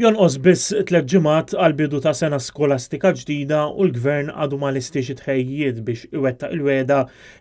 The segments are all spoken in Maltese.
Jonqos biss tliet ġimgħat għall-bidu ta' sena skolastika ġdida u l-Gvern għadu ma lestiex it-tħejjijiet biex iwettaq il-wegħda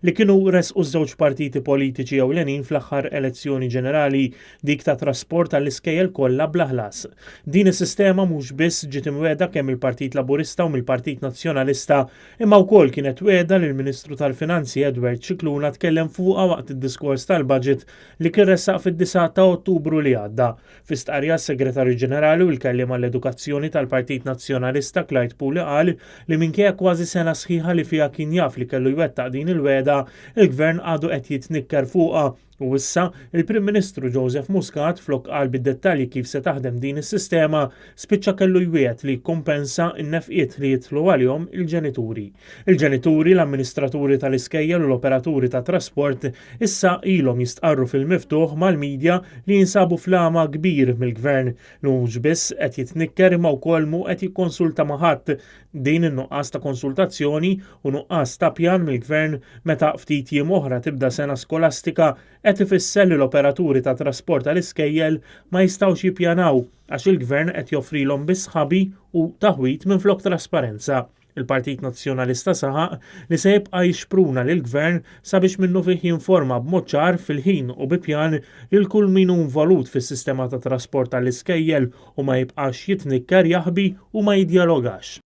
li kienu resqu ż-żewġ partiti politiċi ewlenin fl-aħħar elezzjoni ġenerali, dik ta' trasport għall-iskejjel kollha bla ħlas. Din is-sistema mhux biss ġiet imwiegħda kemm mill-Partit Laburista u mill-Partit Nazzjonalista imma wkoll kienet wegħda li l-Ministru tal-Finanzi Edward Scicluna tkellem fuqha waqt id-diskors tal-budget li kien ressaq fid-9 ta' Ottubru li għadda. Fi stqarrija s-Segretarju Ġenerali u l-Kelliem għall-Edukazzjoni tal-Partit Nazzjonalista Clyde Puli qal li minkejja kważi sena sħiħa li fiha kien jaf li kellu jwettaq din il-wegħda, il-Gvern għadu qed jitnikker fuqha u issa il-Prim Ministru Joseph Muscat flok qal bid-dettalji kif se taħdem din is-sistema, spiċċa kellu jwiegħed li jikkumpensa n-nefqiet li jidħlu għalihom il-ġenituri. Il-ġenituri, l-amministraturi tal-iskejjel u l-operaturi tat-trasport issa ilhom jistqarru fil-miftuħ mal-media li jinsabu fl-għama kbir mill-Gvern li mhux biss qed jitnikker imma wkoll mhu qed jikkonsulta ma' ħadd. Din in-nuqqas ta' konsultazzjoni u nuqqas ta' pjan mill-Gvern meta ftit jiem oħra tibda sena skolastika qed ifisser li l-operaturi tat-trasport tal-iskejjel ma jistgħux jippjanaw għax il-Gvern qed joffrilhom biss ħabi u taħwid minflok trasparenza. Il-Partit Nazzjonalista saħaq li se jibqa' jixpruna lill-Gvern sabiex minnufih jinforma b'mod ċar fil-ħin u bi pjan lil kull min hu involut fis-sistema ta' trasport għall-iskejjel u ma jibqax jitnikker, jaħbi u ma jiddjalogax.